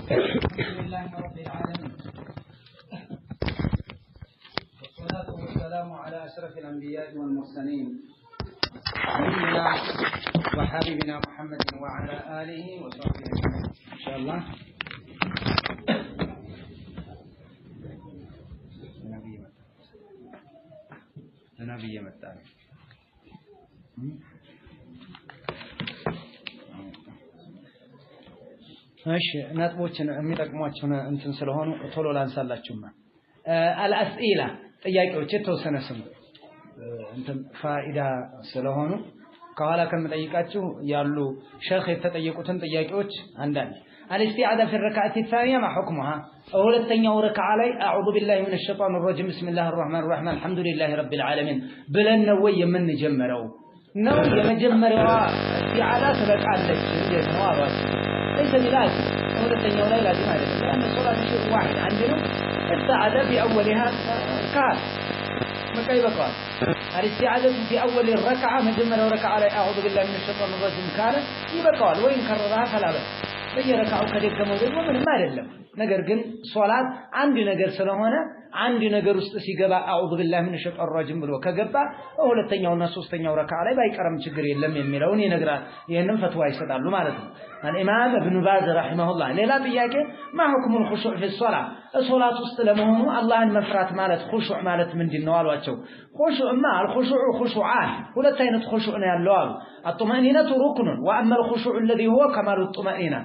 الحمد لله رب العالمين، والصلاة والسلام على أشرف الأنبياء والمرسلين، نبينا وحبيبنا محمد وعلى آله وصحبه أجمعين. إن شاء الله ዝናብ እየመጣ ነው። እሺ፣ ነጥቦችን የሚጠቅሟቸውን እንትን ስለሆኑ ቶሎ ላንሳላችሁማ። አልአስኢላ ጥያቄዎች የተወሰነ ስሙ፣ እንትን ፋኢዳ ስለሆኑ ከኋላ ከምጠይቃችሁ ያሉ ሸኽ የተጠየቁትን ጥያቄዎች አንዳንድ። الاستعاذة في الركعة الثانية ما حكمها؟ ሁለተኛው ረክዓ ላይ أعوذ بالله من الشيطان الرجيم، بسم الله الرحمن الرحيم، الحمد لله رب العالمين ብለን ነው ወይ የምንጀምረው? ነው የመጀመሪያዋ እስቲዓዛ ትበቃለች? እንዴት ነው አሏቸው። ليس بلازم፣ ሁለተኛው ላይ لازم አይደለም። لأن الصلاة شيء واحد አንድ ነው። استعاذ في أولها ካል በቃ ይበቃዋል። الاستعاذة في أول الركعة መጀመሪያው ረክዓ ላይ أعوذ بالله من الشيطان الرجيم ካለ ይበቃዋል። وإن كررها فلا بأس፣ በየረክዓው ከደገመው ደግሞ ምንም አይደለም። ነገር ግን ሶላት አንድ ነገር ስለሆነ አንድ ነገር ውስጥ ሲገባ أعوذ بالله من الشيطان الرجيم ብሎ ከገባ ሁለተኛውና ሶስተኛው ረክዓ ላይ ባይቀርም ችግር የለም የሚለውን ይነግራል። ይህንም ፈትዋ ይሰጣሉ ማለት ነው። አልኢማም እብኑ ባዝ رحمه الله። ሌላ ጥያቄ ما حكم الخشوع في الصلاة፣ ሶላት ውስጥ ለመሆኑ አላህን መፍራት ማለት ኹሹዕ ማለት ምንድን ነው አሏቸው። ኹሹዕማ الخشوع خشوعان፣ ሁለት አይነት ኹሹዕ ነው ያለው አሉ። الطمأنينة ركن وأما الخشوع الذي هو كمال الطمأنينة፣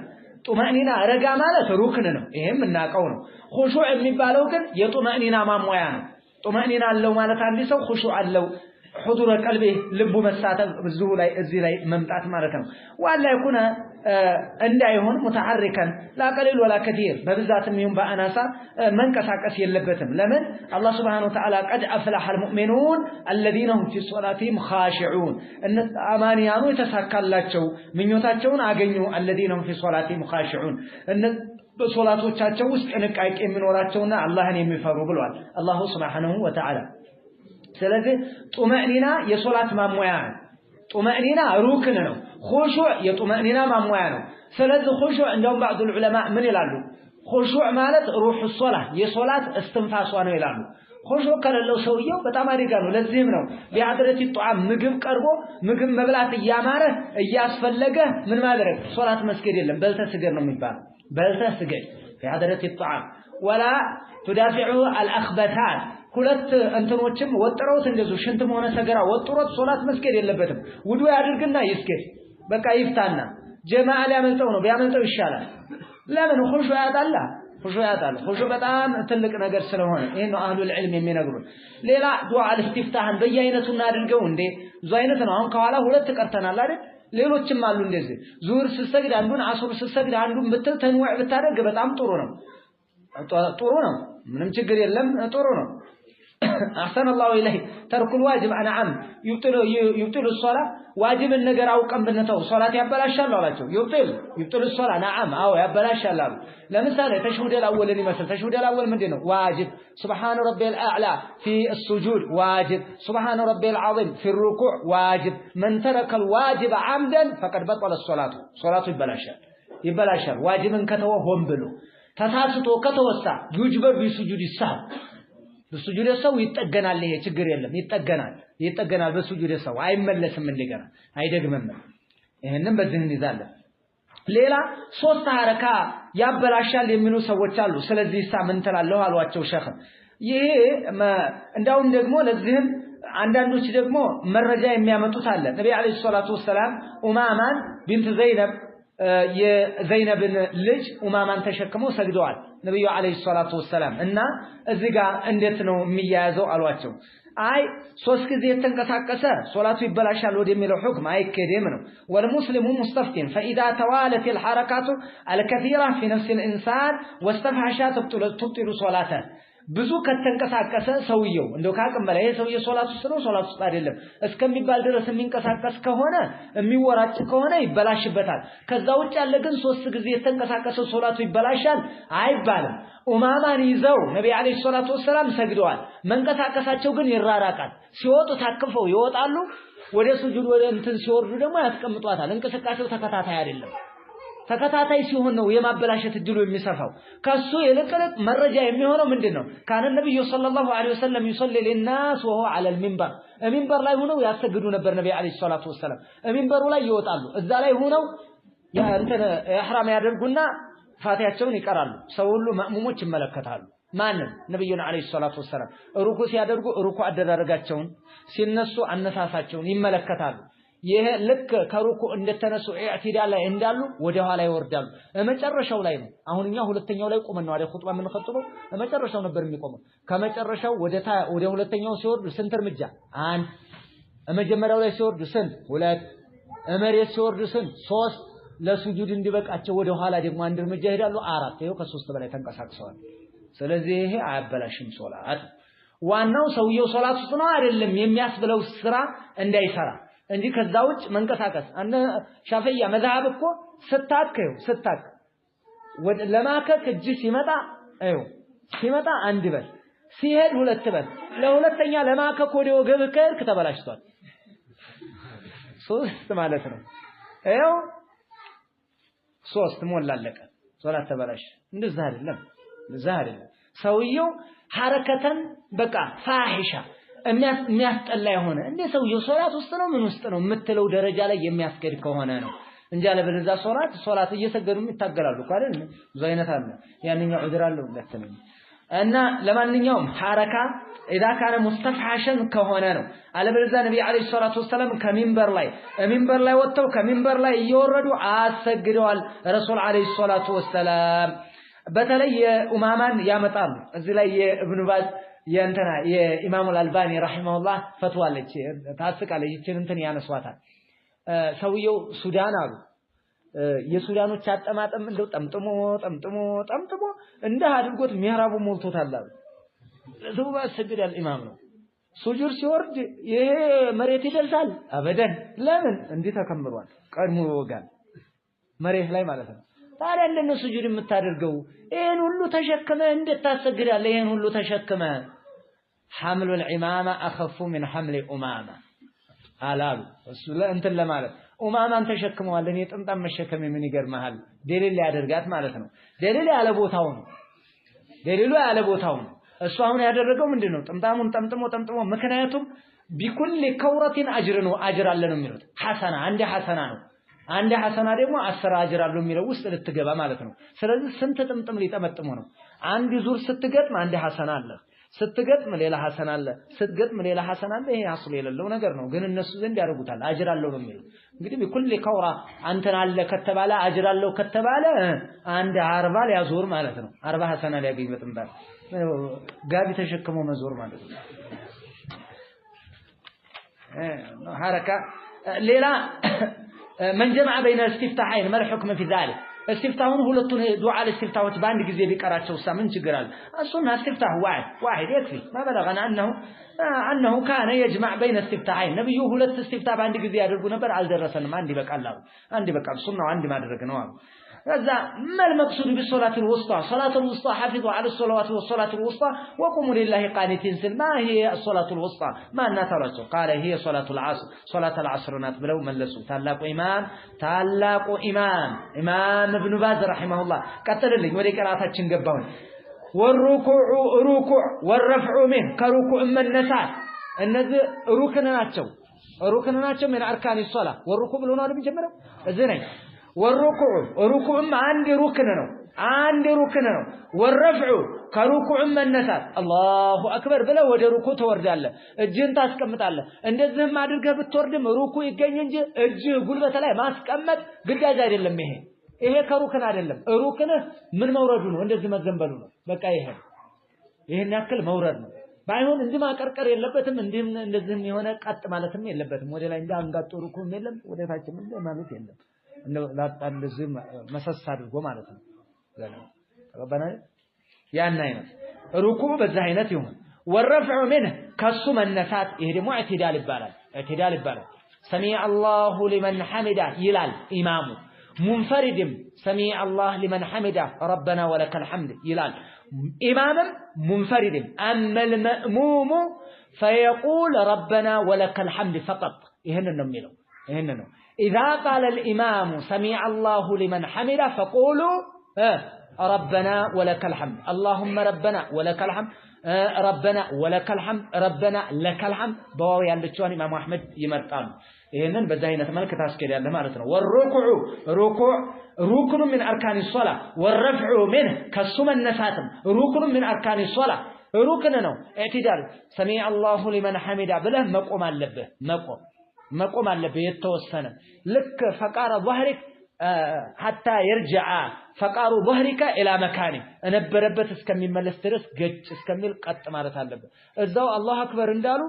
ጡመእኒና ረጋ ማለት ሩክን ነው፣ ይሄም እናውቀው ነው። ኹሹዕ የሚባለው ግን የጡመእኒና ማሟያ ነው። ጡመእኒና አለው ማለት አንድ ሰው ኹሹዕ አለው፣ حضور قلبه ልቡ መሳተፍ እዚሁ ላይ እዚህ ላይ መምጣት ማለት ነው። وألا يكون እንዳይሆን متحركا لا قليل ولا كثير፣ በብዛትም ይሁን በአናሳ መንቀሳቀስ የለበትም። ለምን አላህ سبحانه وتعالى قد أفلح المؤمنون الذين هم في صلاتهم خاشعون፣ አማንያኑ የተሳካላቸው ምኞታቸውን አገኙ። الذين هم في صلاتهم خاشعون በሶላቶቻቸው ውስጥ ጥንቃቄ የሚኖራቸውና አላህን የሚፈሩ ብሏል አላሁ سبحانه وتعالى። ስለዚህ ጡመእኒና የሶላት ማሟያ ነው። ጡመእኒና ሩክን ነው። ኹሹዕ የጡመእኒና ማሟያ ነው። ስለዚህ ኹሹዕ እንደውም بعض العلماء ምን ይላሉ? ኹሹዕ ማለት روح الصلاة የሶላት እስትንፋሷ ነው ይላሉ። ኹሹዕ ከሌለው ሰውየው በጣም አደጋ ነው። ለዚህም ነው بحضرة الطعام ምግብ ቀርቦ ምግብ መብላት እያማረ እያስፈለገ ምን ማድረግ ሶላት መስገድ የለም፣ በልተህ ስገድ ነው የሚባለው። በልተህ ስገድ بحضرة الطعام ولا تدافعه الأخبثان፣ ሁለት እንትኖችም ወጥረውት እንደዚሁ ሽንትም ሆነ ሰገራ ወጥሮት ሶላት መስገድ የለበትም። ውዱ ያድርግና ይስገድ። በቃ ይፍታና ጀማዓ ሊያመልጠው ነው፣ ቢያመልጠው ይሻላል። ለምን ኹሹዕ ያጣላ፣ ኹሹዕ ያጣል። ኹሹዕ በጣም ትልቅ ነገር ስለሆነ ይሄን ነው أهل العلم የሚነግሩን። ሌላ ዱዓ አልእስቲፍታህን በየአይነቱ እናድርገው እንዴ? ብዙ አይነት ነው። አሁን ከኋላ ሁለት ቀርተናል አይደል? ሌሎችም አሉ እንደዚህ ዙሁር ስትሰግድ አንዱን፣ አሱር ስትሰግድ አንዱን ብትል تنويع ብታደርግ በጣም ጥሩ ነው። ጥሩ ነው። ምንም ችግር የለም። ጥሩ ነው። أحسن الله إليه ترك الواجب عن عمد يبطل الصلاة፣ ዋጅብን ነገር አውቀን ብንተው ሶላት ያበላሻል አላቸው። يبطل الصلاة نعم፣ አዎ ያበላሻል አሉ። ለምሳሌ ተሽሁድ አልአወልን ይመስል፣ ተሽሁድ አልአወል ምንድን ነው? ዋጅብ። سبحان ربي الأعلى في السجود واجب፣ سبحان ربي العظيم في الركوع واجب። من ترك الواجب عمدا فقد بطلت صلاته፣ ሶላቱ ይበላሻል ይበላሻል። ዋጅብን ከተወ ሆን ብሎ ተሳስቶ ከተወሳ يجبر بسجود السهو፣ በሱጁድ ሰህው ይጠገናል። ይሄ ችግር የለም፣ ይጠገናል ይጠገናል። በሱጁድ ሰህው አይመለስም፣ እንደገና አይደግምም። ይሄንን በዚህ እንይዛለን። ሌላ ሶስት ሐረካ ያበላሻል የሚሉ ሰዎች አሉ። ስለዚህ ሳ ምን ትላለሁ አሏቸው ሸኽ። ይሄ እንዳውም ደግሞ ለዚህም አንዳንዶች ደግሞ መረጃ የሚያመጡት አለ። ነቢ عليه الصلاة والسلام ኡማማን ቢንት ዘይነብ፣ የዘይነብን ልጅ ኡማማን ተሸክመው ሰግደዋል ነብዩ عليه الصلاة والسلام። እና እዚህ ጋር እንዴት ነው የሚያያዘው አሏቸው። አይ ሶስት ጊዜ የተንቀሳቀሰ ሶላቱ ይበላሻል ወደሚለው ሁክም አይኬድም ነው። والمسلم مستفت فإذا توالت الحركات الكثيرة في نفس الإنسان واستفحشت تبطل صلاته፣ ብዙ ከተንቀሳቀሰ ሰውየው እንደው ከአቅም በላይ ይሄ ሰውዬ ሶላት ውስጥ ነው ሶላት ውስጥ አይደለም እስከሚባል ድረስ የሚንቀሳቀስ ከሆነ፣ የሚወራጭ ከሆነ ይበላሽበታል። ከዛ ውጭ ያለ ግን ሶስት ጊዜ የተንቀሳቀሰ ሶላቱ ይበላሻል አይባልም። ኡማማን ይዘው ነቢ عليه الصلاة والسلام ሰግደዋል። መንቀሳቀሳቸው ግን ይራራቃል። ሲወጡ ታቅፈው ይወጣሉ። ወደ ሱጁድ ወደ እንትን ሲወርዱ ደግሞ ያስቀምጧታል። እንቅስቃሴው ተከታታይ አይደለም። ተከታታይ ሲሆን ነው የማበላሸት እድሉ የሚሰፋው። ከሱ ይልቅ መረጃ የሚሆነው ምንድነው? كان النبي صلى الله عليه وسلم يصلي للناس وهو على المنبر። ሚንበር ላይ ሆነው ያሰግዱ ነበር ነብይ عليه الصلاة والسلام። ሚንበሩ ላይ ይወጣሉ። እዛ ላይ ሆነው እንትን ኢህራም ያደርጉና ፋቲሃቸውን ይቀራሉ። ሰው ሁሉ ማእሙሞች ይመለከታሉ። ማንን? ነብዩን عليه الصلاة والسلام። ሩኩ ሲያደርጉ ሩኩ አደራረጋቸውን፣ ሲነሱ አነሳሳቸውን ይመለከታሉ። ይሄ ልክ ከሩኩ እንደተነሱ ኢዕቲዳል ላይ እንዳሉ ወደ ኋላ ይወርዳሉ። መጨረሻው ላይ ነው። አሁን እኛ ሁለተኛው ላይ ቆመን ነው አይደል ኹጥባ የምንኸጥበው? መጨረሻው ነበር የሚቆመው። ከመጨረሻው ወደ ሁለተኛው ሲወርዱ ስንት እርምጃ? አንድ። መጀመሪያው ላይ ሲወርዱ ስንት? ሁለት። መሬት ሲወርዱ ስንት? ሶስት። ለሱጁድ እንዲበቃቸው ወደ ኋላ ደግሞ አንድ እርምጃ ይሄዳሉ። አራት። ይኸው ከሶስት በላይ ተንቀሳቅሰዋል። ስለዚህ ይሄ አያበላሽም ሶላት። ዋናው ሰውየው ሶላት ውስጥ ነው አይደለም የሚያስብለው ስራ እንዳይሰራ እንጂ ከዛ ውጭ መንቀሳቀስ። አነ ሻፊያ መዝሀብ እኮ ስታክ ይኸው ስታክ ለማከክ እጅ ሲመጣ ይኸው ሲመጣ አንድ በል፣ ሲሄድ ሁለት በል። ለሁለተኛ ለማከክ ወደ ወገብህ ከሄድክ ተበላሽቷል። ሶስት ማለት ነው። ይኸው ሶስት ሞላ አለቀ። ሶላት ተበላሽ። እንደዛ አይደለም፣ እንደዛ አይደለም። ሰውየው حركة በቃ فاحشة የሚያስጠላ የሆነ እንደ ሰውየው ሶላት ውስጥ ነው ምን ውስጥ ነው የምትለው ደረጃ ላይ የሚያስገድ ከሆነ ነው እንጂ አለበለዚያ ሶላት እየሰገዱም ይታገላሉ እኮ አይደል? ብዙ አይነት አለ። ያንኛው ዑድር አለው ለተለኝ እና ለማንኛውም حركة إذا كان مستفحشا ከሆነ ነው። አለበለዚያ ነብይ عليه الصلاة والسلام ከሚንበር ላይ ወጥተው ከሚንበር ላይ እየወረዱ አሰግደዋል ረሱል عليه الصلاة والسلام። በተለይ የኡማማን ያመጣሉ። እዚህ ላይ የኢብኑ ባዝ የእንትና የኢማሙል አልባኒ رحمه الله ፈትዋ አለች፣ ታስቃለች። ይችን እንትን ያነሷታል። ሰውየው ሱዳን አሉ። የሱዳኖች አጠማጠም እንደው ጠምጥሞ ጠምጥሞ ጠምጥሞ እንደ አድርጎት ሚህራቡ ሞልቶታል አሉ። ሰው ያሰግዳል፣ ኢማም ነው። ሱጁድ ሲወርድ ይሄ መሬት ይደርሳል? أبدا። ለምን? እንዲህ ተከምሯል። ቀድሞ ይወጋል መሬት ላይ ማለት ነው። ታዲያ እንዴት ነው ሱጁድ የምታደርገው? ይሄን ሁሉ ተሸክመህ እንዴት ታሰግዳለህ? ይሄን ሁሉ ተሸክመህ حمل العمامة أخف من حمل أمامة አላሉ። እሱ እንትን ለማለት ኡማማን ተሸክመዋል። እኔ ጥምጣም መሸከም ምን ይገርምሃል? ደሊል ሊያደርጋት ማለት ነው። ደሊል ያለ ቦታው ነው። ደሊሉ ያለ ቦታው ነው። እሱ አሁን ያደረገው ምንድነው? ጥምጣሙን ጠምጥሞ ጠምጥሞ፣ ምክንያቱም بكل كورة أجر ነው፣ አጅር አለ ነው የሚሉት። ሐሰና አንድ ሐሰና ነው። አንድ ሐሰና ደግሞ 10 አጅር አለው የሚለው ውስጥ ልትገባ ማለት ነው። ስለዚህ ስንት ጥምጥም ሊጠመጥሙ ነው? አንድ ዙር ስትገጥም አንድ ሐሰና አለ፣ ስትገጥም ሌላ ሐሰና አለ፣ ስትገጥም ሌላ ሐሰና አለ። ይሄ አስሉ የሌለው ነገር ነው፣ ግን እነሱ ዘንድ ያደርጉታል። አጅር አለው ነው የሚሉት። እንግዲህ بكل كورة አንተን አለ ከተባለ፣ አጅር አለው ከተባለ አንድ 40 ሊያዞር ማለት ነው። 40 ሐሰና ሊያገኝ በጥምጣም ጋቢ ተሸክሞ መዞር ማለት ነው። حركة ሌላ من جمع بين استفتاحين ما الحكم في ذلك؟ እስቲፍታሁን ሁለቱን ዱዓ الاستفتاح በአንድ ጊዜ ቢቀራቸው ምን ችግር አለ? السنة استفتاح واحد واحد يكفي። ما بلغنا أنه كان يجمع بين استفتاحين። ነብዩ ሁለት እስቲፍታህ በአንድ ጊዜ ያደርጉ ነበር፣ አልደረሰንም። አንድ ይበቃል አሉ። አንድ ይበቃል፣ ሱናው አንድ ማድረግ ነው አሉ። ከዛ ما المقصود بالصلاة الوسطى؟ الصلاة الوسطى حافظوا على الصلوات والصلاة الوسطى وقوموا لله قانتين ስል ما هي الصلاة الوسطى ማን ናት አሏቸው። قال هي صلاة العصر፣ صلاة العصر ናት ብለው መለሱ። ታላቁ ኢማም ኢማም እብኑ ባዝ رحمه الله። ቀጥልልኝ፣ ወደ ቅራታችን ገባሁኝ። والركوع ሩኩዕ፣ والرفع منه ከሩኩዕ መነሳት፣ እነዚህ ሩክን ናቸው፣ ሩክን ናቸው። من أركان الصلاة والركوع ብሎ ነው የሚጀምረው። እዚህ ነኝ። والركوع ሩኩዕም አንድ ሩክን ነው፣ አንድ ሩክን ነው። والرفع ከሩኩዕም መነሳት፣ الله أكبر ብለህ ወደ ሩኩዕ ትወርዳለህ፣ እጅህን ታስቀምጣለህ። እንደዚህም አድርገህ ብትወርድም ሩኩዕ ይገኝ እንጂ እጅህ ጉልበት ላይ ማስቀመጥ ግዳጅ አይደለም። ይሄ ከሩክን አይደለም። ሩክንህ ምን መውረዱ ነው፣ እንደዚህ መዘንበሉ ነው። በቃ ይሄን ያክል መውረድ ነው። ባይሆን እንዲህ ማቀርቀር የለበትም፣ እንዲህም እንደዚህም የሆነ ቀጥ ማለትም የለበትም። ወደ ላይ እንደ አንጋጦ ሩኩዕም የለም፣ ወደ ታችም እንደ ማለት የለም። እንደው ላጣ እንደዚህ መሰስ አድርጎ ማለት ነው። ተቀበና ያን አይነት ሩኩዕ በዛ አይነት ይሁን። والرفع منه ከሱ መነሳት፣ ይሄ ደግሞ اعتدال ይባላል። اعتدال ይባላል። سمع الله لمن حمده ይላል ኢማሙ። ሙንፈሪድም سمع الله لمن حمده ربنا ولك الحمد ይላል። ኢማምም ሙንፈሪድም። أما المأموم فيقول ربنا ولك الحمد فقط። ይህንን ነው የሚለው። ይህንን ነው። إذا قال الإمام سمع الله لمن حمده فقولوا ربنا ولك الحمد اللهم ربنا ولك الحمد ربنا ولك الحمد ربنا لك الحمد በዋው ያለችዋን ኢማሙ አሕመድ ይመርጣሉ። ይሄንን በዛ አይነት መልክ ታስኬዳለህ ማለት ነው። والركوع ሩኩዕ ركن من أركان الصلاة والرفع منه ከሱ መነሳትም ركن من أركان الصلاة ሩክን ነው። اعتدال سمع الله لمن حمده ብለህ መቆም አለብህ። መቆም አለብህ የተወሰነ ልክ فقار ظهرك حتى يرجع فقار ظهرك إلى مكانه እነበረበት እስከሚመለስ ድረስ ገጭ እስከሚል ቀጥ ማለት አለብህ። እዛው الله أكبر እንዳሉ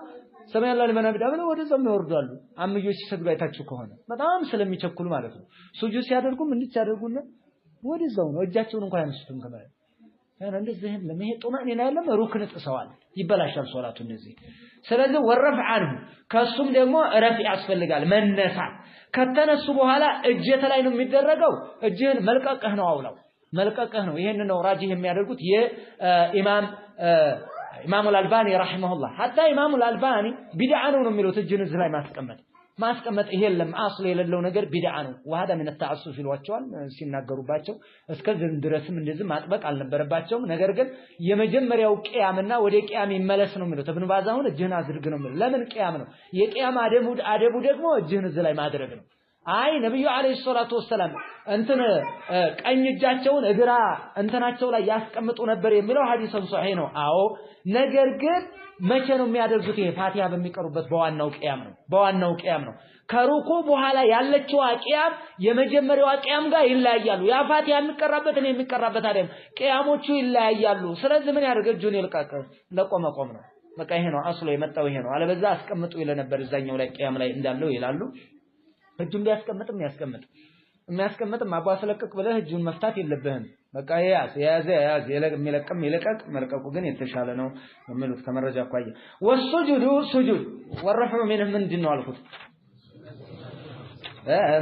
سمع الله لمن حمده ብለው ወደዛው ይወርዳሉ። አምዮች ሲሰግዱ አይታችሁ ከሆነ በጣም ስለሚቸኩሉ ማለት ነው። ሱጁድ ሲያደርጉም እንዲህ ሲያደርጉና ወደዛው ነው፣ እጃቸውን እንኳን አያነሱትም ከመሬት። እንደዚህ የለም። ይሄ ጡማኒና የለም። ሩክን ጥሰዋል፣ ይበላሻል ሶላቱ እንደዚህ። ስለዚህ والرفع عنه ከሱም ደግሞ ረፍዕ ያስፈልጋል፣ መነሳት። ከተነሱ በኋላ እጀት ላይ ነው የሚደረገው። እጅህን መልቀቅህ ነው፣ አውላው መልቀቅህ ነው። ይሄን ነው ራጂህ የሚያደርጉት የኢማም ኢማሙል አልባኒ رحمه الله። حتى ኢማሙል አልባኒ ቢድዓ ነው ነው የሚሉት እጅን እዚህ ላይ ማስቀመጥ ይሄ የለም አስል የሌለው ነገር ቢድዓ ነው። وهذا من التعسف ይሏቸዋል ሲናገሩባቸው። እስከዚህ ድረስም እንደዚህ ማጥበቅ አልነበረባቸውም። ነገር ግን የመጀመሪያው ቅያምና ወደ ቅያም ይመለስ ነው የሚሉት። ኢብኑ ባዝ አሁን እጅህን አድርግ ነው የሚሉት። ለምን ቅያም ነው? የቅያም አደቡ ደግሞ እጅህን እዚህ ላይ ማድረግ ነው። አይ ነብዩ عليه الصلاة والسلام እንትን ቀኝ እጃቸውን እግራ እንትናቸው ላይ ያስቀምጡ ነበር የሚለው ሐዲሱን ሶሒህ ነው። አዎ ነገር ግን መቼ ነው የሚያደርጉት? ይሄ ፋቲሃ በሚቀሩበት በዋናው ቅያም ነው። በዋናው ቅያም ነው። ከሩኩ በኋላ ያለችው ቅያም የመጀመሪያዋ ቅያም ጋር ይለያያሉ። ያ ፋቲሃ የሚቀራበት እኔ የሚቀራበት አይደለም። ቅያሞቹ ይለያያሉ። ስለዚህ ምን ያደርግ? እጁን ይልቀቅ። ለቆ መቆም ነው። በቃ ይሄ ነው አስሎ የመጣው ይሄ ነው። አለበዛ አስቀምጡ ይለነበር እዛኛው ላይ ቅያም ላይ እንዳለው ይላሉ። እጁን ቢያስቀምጥም ያስቀምጥ የሚያስቀምጥም አቧ አስለቅቅ ብለህ እጁን መፍታት የለብህም። በቃ የያዝ የያዘ የያዝ የሚለቅም ይልቀቅ፣ መልቀቁ ግን የተሻለ ነው የሚሉት ከመረጃ አኳያ። والسجود ሱጁድ والرفع منه ምንድን ነው አልኩት?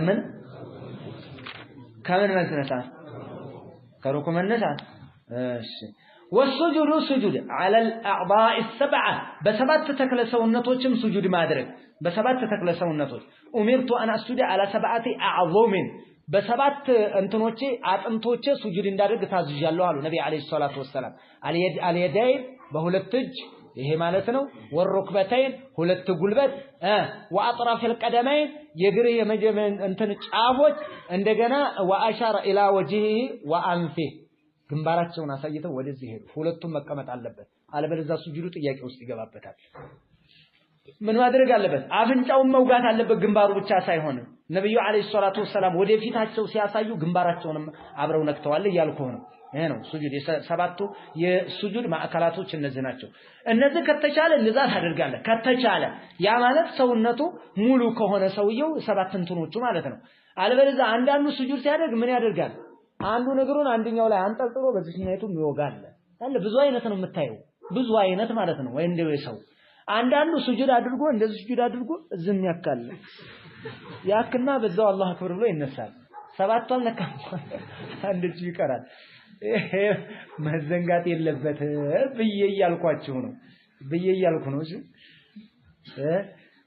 ምን ከምን መነሳት? ከሩኩ መነሳት። እሺ والسجود ሱጁድ على الأعضاء السبعة በሰባት ተክለ ሰውነቶችም ሱጁድ ማድረግ በሰባት ተክለ ሰውነቶች أمرت أن أسجد على سبعة أعظم በሰባት እንትኖቼ አጥንቶቼ ሱጁድ እንዳደርግ ታዝዣለሁ አሉ ነቢ عليه الصلاة والسلام። اليدين በሁለት እጅ ይሄ ማለት ነው። والركبتين ሁለት ጉልበት፣ وأطراف القدمين የእግር እንትን ጫፎች፣ እንደገና وأشار إلى وجهه وأنفه ግንባራቸውን አሳይተው ወደዚህ ሄዱ። ሁለቱም መቀመጥ አለበት፣ አለበለዚያ ሱጁዱ ጥያቄ ውስጥ ይገባበታል። ምን ማድረግ አለበት? አፍንጫውን መውጋት አለበት፣ ግንባሩ ብቻ ሳይሆን። ነብዩ عليه الصلاة والسلام ወደፊታቸው ሲያሳዩ ግንባራቸውንም አብረው ነክተዋል እያልኩህ ነው። ይሄ ነው ሱጁድ። ሰባቱ የሱጁድ ማዕከላቶች እነዚህ ናቸው። እነዚህ ከተቻለ እንደዛ ታደርጋለህ። ከተቻለ ያ ማለት ሰውነቱ ሙሉ ከሆነ ሰውየው ሰባት እንትኖቹ ማለት ነው። አለበለዚያ አንዳንዱ ሱጁድ ሲያደርግ ምን ያደርጋል? አንዱ እግሩን አንደኛው ላይ አንጠልጥሎ በዚህኛይቱ ይወጋል አለ። ብዙ አይነት ነው የምታየው፣ ብዙ አይነት ማለት ነው። ወይ እንደው ሰው አንዳንዱ ሱጁድ አድርጎ እንደዚህ ሱጁድ አድርጎ ዝም ያካል ያክና በዛው الله أكبر ብሎ ይነሳል። ሰባቱ አልነካም፣ አንድ እጁ ይቀራል። ይሄ መዘንጋት የለበት ብዬ እያልኳችሁ ነው ብዬ እያልኩ ነው። እሺ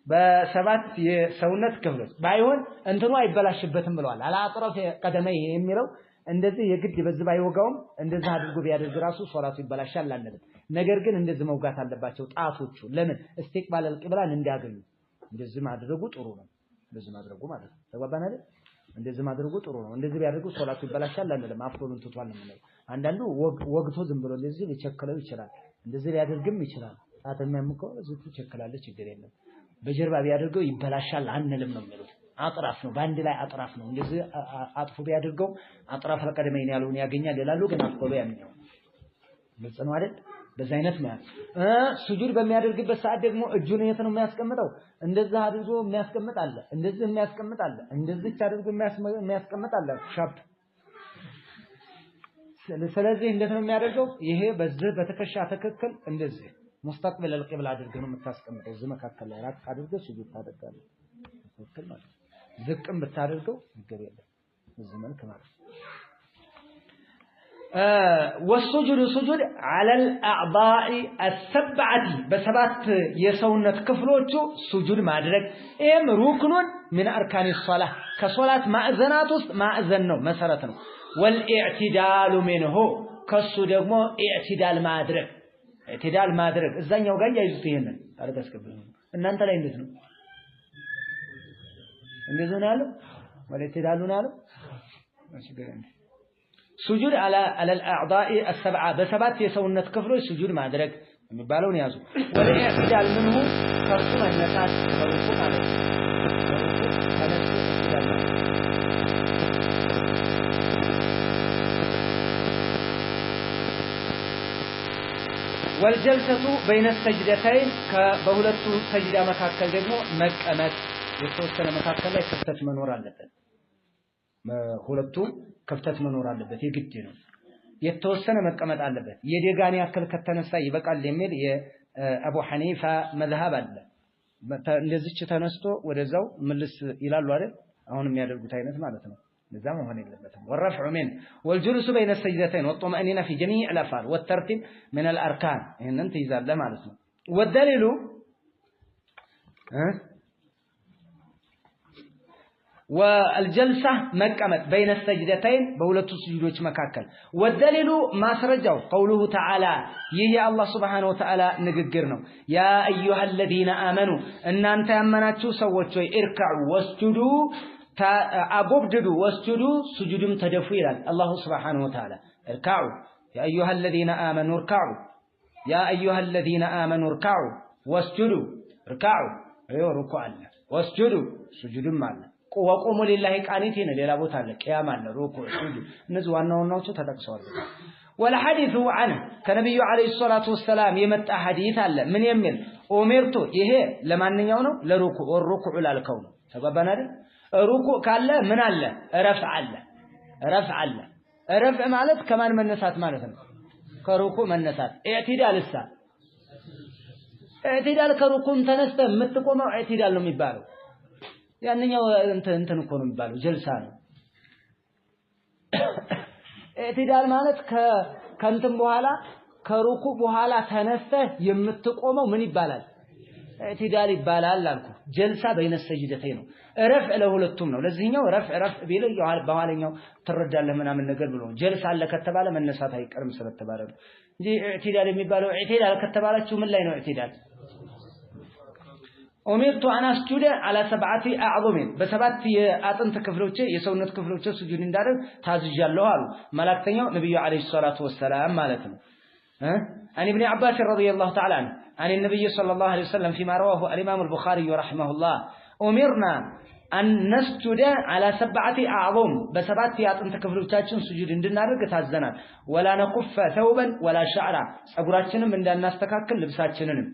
በሰባት የሰውነት ክፍሎች ባይሆን እንትኑ አይበላሽበትም ብለዋል። على أطراف قدميه የሚለው እንደዚህ የግድ በዚህ ባይወጋውም እንደዚህ አድርጎ ቢያደርግ ራሱ ሶላቱ ይበላሻል አንልም። ነገር ግን እንደዚህ መውጋት አለባቸው ጣቶቹ። ለምን استقبال القبلة ን እንዲያገኙ እንደዚህ ማድረጉ ጥሩ ነው። እንደዚህ ማድረጉ ማለት ነው። ተግባባን አይደል? እንደዚህ ማድረጉ ጥሩ ነው። እንደዚህ ቢያደርጉ ሶላቱ ይበላሻል አንልም። አፍዶሉን ትቷል ነው የምንለው። አንዳንዱ ወግቶ ዝም ብሎ እንደዚህ ሊቸክለው ይችላል። እንደዚህ ሊያደርግም ይችላል። ጣት የሚያምቀው እዚህ ትቸክላለች፣ ችግር የለም። በጀርባ ቢያደርገው ይበላሻል አንልም ነው የሚሉት። أطراف ነው፣ በአንድ ላይ أطراف ነው። እንደዚህ አጥፎ ቢያደርገው أطراف القدمين ያለውን ያገኛል ይላሉ። ግን አፍዶሉ ያንኛው ግልጽ ነው አይደል? በዛ አይነት ማለት ሱጁድ በሚያደርግበት ሰዓት ደግሞ እጁን የት ነው የሚያስቀምጠው? እንደዚህ አድርጎ የሚያስቀምጥ አለ፣ እንደዚህ የሚያስቀምጥ አለ፣ እንደዚህ አድርጎ የሚያስቀምጥ አለ። ሻፕ ስለዚህ እንዴት ነው የሚያደርገው? ይሄ በዚህ በትከሻ ትክክል እንደዚህ مستقبل القبلة አድርገህ ነው የምታስቀምጠው። እዚህ መካከል ላይ ራቅ አድርገህ ሱጁድ ታደርጋለህ። ትክክል ማለት ዝቅም ብታደርገው ችግር የለም። በዚህ መልክ ማለት والسجود ሱጁድ على الأعضاء السبعة በሰባት የሰውነት ክፍሎቹ ሱጁድ ማድረግ ይሄም ركن من أركان الصلاة ከሶላት ማዕዘናት ውስጥ ማዕዘን ነው፣ መሰረት ነው። والاعتدال منه ከሱ ደግሞ ኢዕቲዳል ማድረግ፣ ኢዕቲዳል ማድረግ እዛኛው ጋር ያይዙት። ይሄንን ታሪክ አስገብሉ። እናንተ ላይ እንዴት ነው? እንደዚህ ነው ያለው። والاعتدال ነው ያለው። ሱጁድ على الأعضاء السبعة በሰባት የሰውነት ክፍሎች ሱጁድ ማድረግ የሚባለውን ያዙ። والاعتدال منه ከሱ መነሳት፣ ከሩኩ ማለት ነው። ከሩኩ ተነስቶ ኢዕቲዳል ማለት። والجلسة بين السجدتين በሁለቱ ሰጅዳ መካከል ደግሞ መቀመጥ፣ የተወሰነ መካከል ላይ ክፍተት መኖር አለበት። ሁለቱ ክፍተት መኖር አለበት፣ የግድ ነው። የተወሰነ መቀመጥ አለበት። የደጋን ያክል ከተነሳ ይበቃል የሚል የአቡ ሐኒፋ መዝሀብ አለ። እንደዚች ተነስቶ ወደዛው ምልስ ይላሉ አይደል? አሁን የሚያደርጉት አይነት ማለት ነው። እንደዛ መሆን የለበትም። والرفع منه والجلوس بين السجدتين والطمأنينة في جميع الأفعال والترتيب من الأركان ይህንን ትይዛለህ ማለት ነው። والدليل والجلسة መቀመጥ بين السجدتين በሁለቱ ስጁዶች መካከል። والدليل ማስረጃው قوله تعالى ይህ የአላህ سبحانه وتعالى ንግግር ነው። يا أيها الذين آمنوا እናንተ ያመናችሁ ሰዎች ሆይ اركعوا واسجدوا አጎብድዱ፣ واسجدوا ሱጁድም ተደፉ ይላል الله سبحانه وتعالى። اركعوا يا أيها الذين آمنوا اركعوا يا أيها الذين آمنوا اركعوا واسجدوا اركعوا ይኸው ሩኩዕ አለ፣ واسجدوا ሱጁድም አለ። وقوموا لله قانتين ሌላ ቦታ አለ፣ ቅያም አለ፣ ሩኩዕ፣ ሱጁድ እነዚህ ዋና ዋናዎቹ ተጠቅሰዋል። والحديث عنه ከነቢዩ عليه الصلاة والسلام የመጣ ሐዲስ አለ። ምን የሚል? أمرت ይሄ ለማንኛው ነው? ለሩኩዕ፣ ሩኩዕ ላልከው ነው። ተግባባን አይደል? ሩኩዕ ካለ ምን አለ? ረፍዕ አለ። ረፍዕ አለ። ረፍዕ ማለት ከማን መነሳት ማለት ነው? ከሩኩዕ መነሳት። ኢዕቲዳል እሳ ኢዕቲዳል ከሩኩዕም ተነስተህ የምትቆመው ኢዕቲዳል ነው የሚባለው። ያንኛው እንትን እኮ ነው የሚባለው፣ ጀልሳ ነው። ኢዕቲዳል ማለት ከእንትን በኋላ፣ ከሩኩዕ በኋላ ተነስተህ የምትቆመው ምን ይባላል? ኢዕቲዳል ይባላል አልኩህ። جلسة بين السجدتين ነው። ረፍዕ ለሁለቱም ነው። ለዚህኛው ረፍዕ ረፍዕ ቢል በኋለኛው ትረዳለህ ምናምን ነገር ብሎ ጀልሳ አለ ከተባለ መነሳት አይቀርም ስለተባለ ነው እንጂ ኢዕቲዳል የሚባለው ኢዕቲዳል ከተባላችሁ ምን ላይ ነው ኢዕቲዳል? أمرت أن أسجد على سبعة أعظم በሰባት የአጥንት ክፍሎቼ፣ የሰውነት ክፍሎቼ ሱጁድ እንዳደርግ ታዝዣለሁ አሉ መላእክተኛው ነብዩ عليه الصلاة والسلام ማለት ነው። عن ابن عباس رضي الله تعالى عنه عن النبي صلى الله عليه وسلم فيما رواه الإمام البخاري رحمه الله أمرنا أن نسجد على سبعة أعظم በሰባት የአጥንት ክፍሎቻችን ሱጁድ እንድናደርግ ታዘናል። ولا نكف ثوبا ولا شعرا ጸጉራችንም እንዳናስተካክል ልብሳችንንም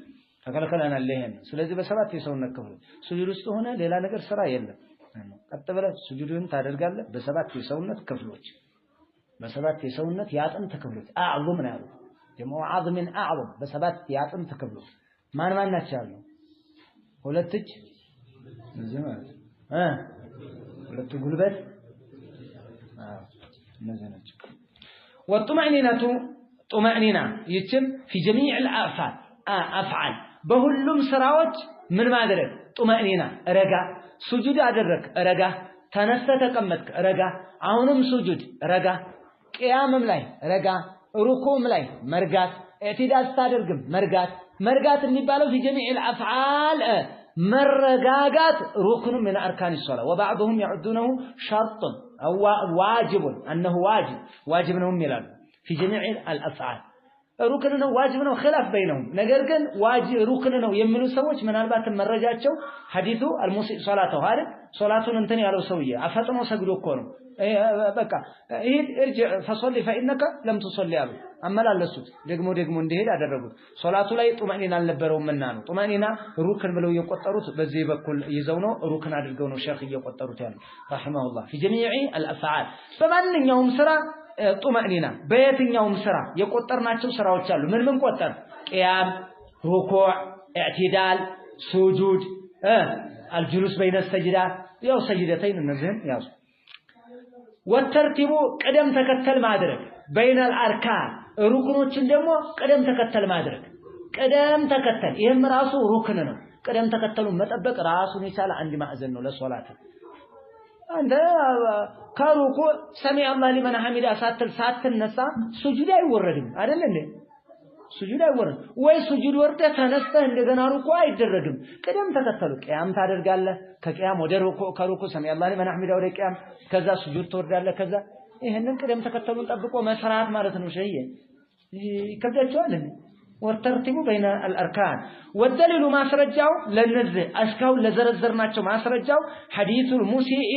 ተከልክለናል። ይሄን ስለዚህ በሰባት የሰውነት ክፍሎች ሱጁድ ውስጥ ሆነ ሌላ ነገር ስራ የለም። ቀጥ ብለህ ሱጁድን ታደርጋለህ በሰባት የሰውነት ክፍሎች፣ በሰባት የሰውነት የአጥንት ክፍሎች። أعظم ነው ያሉት ደግሞ عظم أعظم በሰባት የአጥንት ክፍሎች ማን ማን ናቸው ያለው? ሁለት እጅ እዚህ ማለት እ ሁለቱ ጉልበት፣ አዎ እነዚህ ናቸው። والطمأنينة ጡመእኒና ይችም في جميع الأفعال أفعال በሁሉም ስራዎች ምን ማድረግ? ጡመእኒና ረጋ። ሱጁድ አደረክ ረጋ፣ ተነስተህ ተቀመጥክ ረጋ፣ አሁንም ሱጁድ ረጋ፣ ቅያምም ላይ ረጋ፣ ሩኩዕም ላይ መርጋት፣ ኢዕቲዳል ስታደርግም መርጋት። መርጋት የሚባለው في جميع الأفعال መረጋጋት ركن من أركان الصلاة وبعضهم يعدونه شرط أو واجب أنه واجب ዋጅብ ነው ይላሉ። في جميع الأفعال ሩክን ነው ዋጅብ ነው خلاف بينهم። ነገር ግን ዋጅብ ሩክን ነው የሚሉ ሰዎች ምናልባትም መረጃቸው ሐዲሱ المسيء صلاته አይደል? ሶላቱን እንትን ያለው ሰውዬ አፈጥኖ ሰግዶ እኮ ነው። በቃ ሂድ ارجع فصل فإنك لم تصل አሉ። አመላለሱት፣ ደግሞ ደግሞ እንዲሄድ አደረጉት። ሶላቱ ላይ ጡመኒና አልነበረውምና ነው። ጡመኒና ሩክን ብለው የቆጠሩት በዚህ በኩል ይዘው ነው፣ ሩክን አድርገው ነው ሸኽ እየቆጠሩት ያሉ رحمه الله። في جميع الأفعال በማንኛውም ስራ ጡመኒና፣ በየትኛውም ስራ የቆጠርናቸው ስራዎች አሉ። ምን ምን ቆጠር? ቅያም፣ ሩኩዕ፣ ኢዕቲዳል፣ ሱጁድ፣ الجلوس بين السجدة ያው سجدتين እነዚህን ያዙ። والترتيب ቅደም ተከተል ማድረግ بين الأركان ሩክኖችን ደግሞ ቅደም ተከተል ማድረግ፣ ቅደም ተከተል ይህም ራሱ ሩክን ነው። ቅደም ተከተሉን መጠበቅ ራሱን የቻለ አንድ ማዕዘን ነው ለሶላት። አንተ ከሩኩ سمع الله لمن حمده ሳትል ሳትነሳ ሱጁድ አይወረድም አይደል እንዴ? ሱጁድ አይወረድም ወይ ሱጁድ ወርደህ ተነስተህ እንደገና ሩኩ አይደረግም። ቅደም ተከተሉ ቅያም ታደርጋለህ። ከቅያም ወደ ሩኩ፣ ከሩኩ سمع الله لمن حمده ወደ ቅያም፣ ከዛ ሱጁድ ትወርዳለህ። ከዛ ይሄንን ቅደም ተከተሉን ጠብቆ መስራት ማለት ነው። ሸየ ይከብዳቸዋል እንዴ? والترتيب بين الأركان والدليل ማስረጃው ለነዚህ እስካሁን ለዘረዘርናቸው ማስረጃው حديث المسيء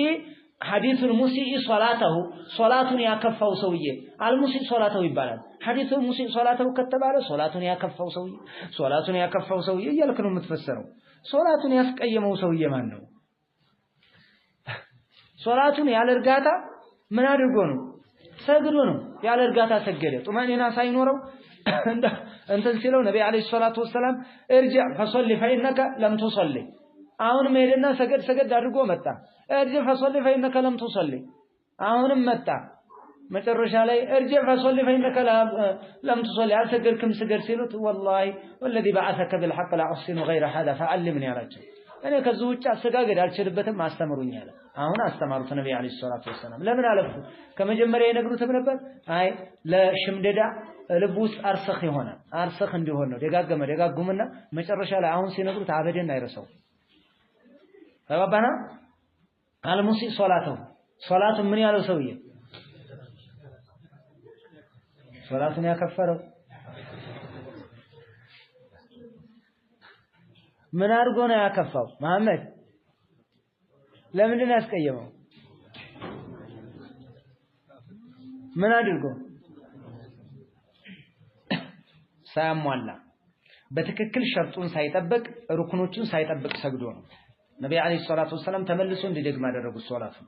حديث المسيء صلاته ሶላቱን ያከፋው ሰውዬ المسيء صلاته ይባላል። حديث المسيء صلاته ከተባለ ሶላቱን ያከፋው ሰውዬ ሶላቱን ያከፋው ሰውዬ እያልክ ነው የምትፈሰረው። ሶላቱን ያስቀየመው ሰውዬ ማን ነው? ሶላቱን ያለ እርጋታ ምን አድርጎ ነው? ሰግዶ ነው። ያለ እርጋታ ሰገደ። ጡማኒና ሳይኖረው እንትን ሲለው ነቢ عليه الصلاة والسلام ارجع فصل فإنك لم تصل። አሁንም ሄደና ሰገድ ሰገድ አድርጎ መጣ። ارجع فصل فإنك لم تصل። አሁንም መጣ። መጨረሻ ላይ ارجع فصل فإنك لم تصل፣ አልሰገድክም ስገድ ሲሉት والله والذي بعثك بالحق لا أحسن غير هذا فعلمني አላቸው። እኔ ከዚህ ውጭ አሰጋገድ አልችልበትም አስተምሩኝ አለ። አሁን አስተማሩት ነቢ عليه الصلاة والسلام። ለምን አለፉ? ከመጀመሪያ ይነግሩትም ነበር። አይ ለሽምደዳ ልብ ውስጥ አርሰኽ ይሆናል። አርሰኽ እንዲሆን ነው። ደጋገመ ደጋጉምና መጨረሻ ላይ አሁን ሲነግሩት አበደን አይረሳው። ተባባና المسيء صلاته ሶላቱን ምን ያለው ሰውዬ ሶላቱን ያከፈረው ምን አድርጎ ነው ያከፋው? መሐመድ ለምንድን ነው ያስቀየመው? ምን አድርጎ? ሳያሟላ በትክክል ሸርጡን ሳይጠብቅ ሩክኖቹን ሳይጠብቅ ሰግዶ ነው። ነቢ عليه الصلاة والسلام ተመልሶ እንዲደግም አደረጉት ሶላቱን።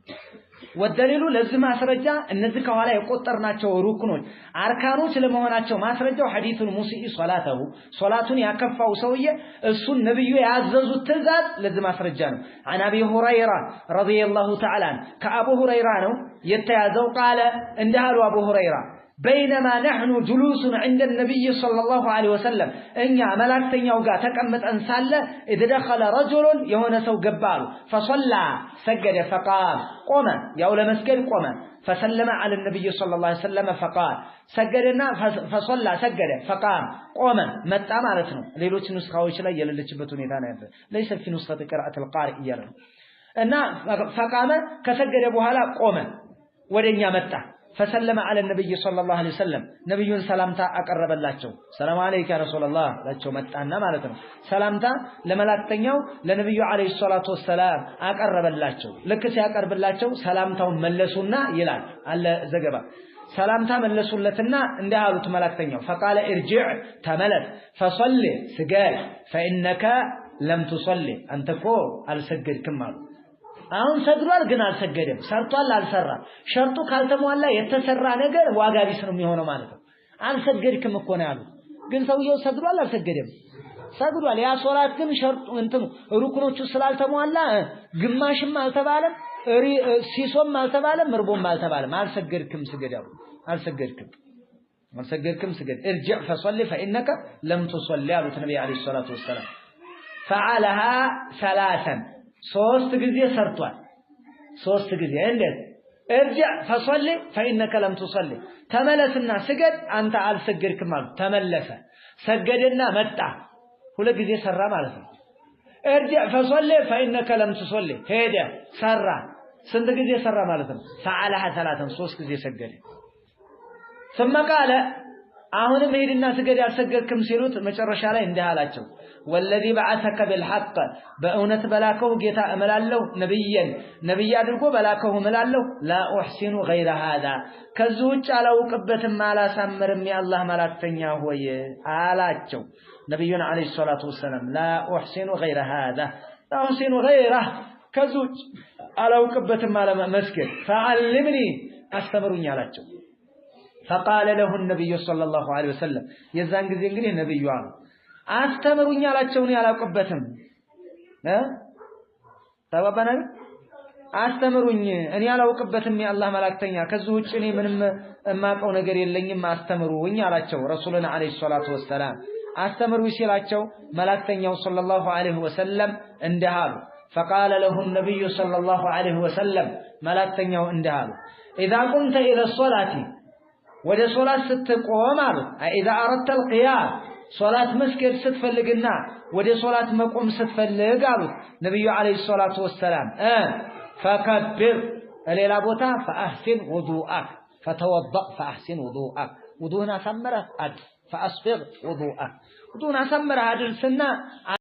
والدليل ለዚህ ማስረጃ እነዚህ ከኋላ የቆጠርናቸው ሩክኖች አርካኖች ለመሆናቸው ማስረጃው حديث المسيء صلاته ሶላቱን ያከፋው ሰውዬ እሱን ነብዩ ያዘዙት ትእዛዝ ለዚህ ማስረጃ ነው። عن أبي هريرة رضي الله تعالى عنه ከአቡ ሁረይራ ነው የተያዘው። قال እንዲህ አሉ አቡ ሁረይራ بينما نحن جلوس عند النبي صلى الله عليه وسلم እኛ መላእክተኛው ጋር ተቀምጠን ሳለ إذ دخل رجل የሆነ ሰው ገባ አሉ። فصلى ሰገደ፣ فقام ቆመ፣ ያው ለመስገድ ቆመ። فسلم على النبي صلى الله عليه وسلم فقال ሰገደና فصلى ሰገደ፣ فقام ቆመ፣ መጣ ማለት ነው። ሌሎች ኑስኻዎች ላይ የሌለችበት ሁኔታ ነው ያለ። ليس في نسخة قراءة القارئ እያለ ነው። እና فقام ከሰገደ በኋላ ቆመ፣ ወደኛ መጣ። فسلم على النبي صلى الله عليه وسلم ነብዩን ሰላምታ አቀረበላቸው። سلام عليك يا رسول الله አላቸው መጣና ማለት ነው። ሰላምታ ለመላእክተኛው ለነብዩ عليه الصلاة والسلام አቀረበላቸው። ልክ ሲያቀርብላቸው ሰላምታውን መለሱና ይላል አለ ዘገባ። ሰላምታ መለሱለትና እንዲህ አሉት መላእክተኛው فقال ارجع ተመለስ፣ فصل ስገድ፣ فإنك لم تصل አንተ እኮ አልሰገድክም አሉ። አሁን ሰግዷል ግን አልሰገደም። ሰርቷል አልሰራም። ሸርጡ ካልተሟላ የተሰራ ነገር ዋጋ ቢስ ነው የሚሆነው ማለት ነው። አልሰገድክም እኮ ነው ያሉት። ግን ሰውየው ሰግዷል አልሰገደም? ሰግዷል። ያ ሶላት ግን ሸርጡ እንትኑ ሩክኖቹ ስላልተሟላ ግማሽም አልተባለም፣ ሲሶም አልተባለም፣ እርቦም አልተባለም። አልሰገድክም ስገድ አሉ። አልሰገድክም አልሰገድክም ስገድ። ارجع فصل فإنك لم تصل አሉት ነብይ عليه الصلاة والسلام። فعلها ثلاثا ሶስት ጊዜ ሰርቷል። ሶስት ጊዜ እንዴት? ارجع فصل فإنك لم تصل ተመለስና ስገድ አንተ አልሰገድክም አሉት። ተመለሰ ሰገደና መጣ። ሁለት ጊዜ ሰራ ማለት ነው። ارجع فصل فإنك لم تصل ሄደ ሰራ። ስንት ጊዜ ሰራ ማለት ነው? فعلها ثلاثا ሶስት ጊዜ ሰገደ። ثم قال አሁንም ሄድና ስገድ አልሰገድክም ሲሉት መጨረሻ ላይ እንዲህ አላቸው والذي بعثك بالحق በእውነት በላከው ጌታ እምላለሁ፣ نبيا ነብይ አድርጎ በላከው እምላለሁ። لا أحسن غير هذا ከዚህ ውጭ አላውቅበትም አላሳምርም የአላህ መላእክተኛ ሆይ አላቸው። ነብዩን عليه الصلاة والسلام لا أحسن غير هذا لا أحسن غيره ከዚህ ውጭ አላውቅበትም አለመስገድ فعلمني አስተምሩኝ አላቸው። فقال له النبي صلى الله عليه وسلم የዛን ጊዜ እንግዲህ ነብዩ አሉ አስተምሩኝ አላቸው። እኔ አላውቅበትም እ ተባባናል። አስተምሩኝ እኔ አላውቅበትም የአላህ መላእክተኛ ከዚህ ውጭ እኔ ምንም የማውቀው ነገር የለኝም አስተምሩኝ አላቸው ረሱልን عليه الصلاة والسلام። አስተምሩኝ ሲላቸው መላእክተኛው صلى الله عليه وسلم እንዲህ አሉ። فقال له النبي صلى الله عليه وسلم መላእክተኛው እንዲህ አሉ፣ إذا قمت إلى الصلاة ወደ ሶላት ስትቆም አሉ፣ إذا أردت القيام ሶላት መስገድ ስትፈልግና ወደ ሶላት መቆም ስትፈልግ አሉት ነቢዩ عليه الصلاة والسلام فكبر፣ ሌላ ቦታ فأحسن وضوءك فتوضأ فأحسن وضوءك ውዱእን አሳምረህ አድርስ፣ فأسبغ وضوءك ውዱእን አሳምረህ አድርስና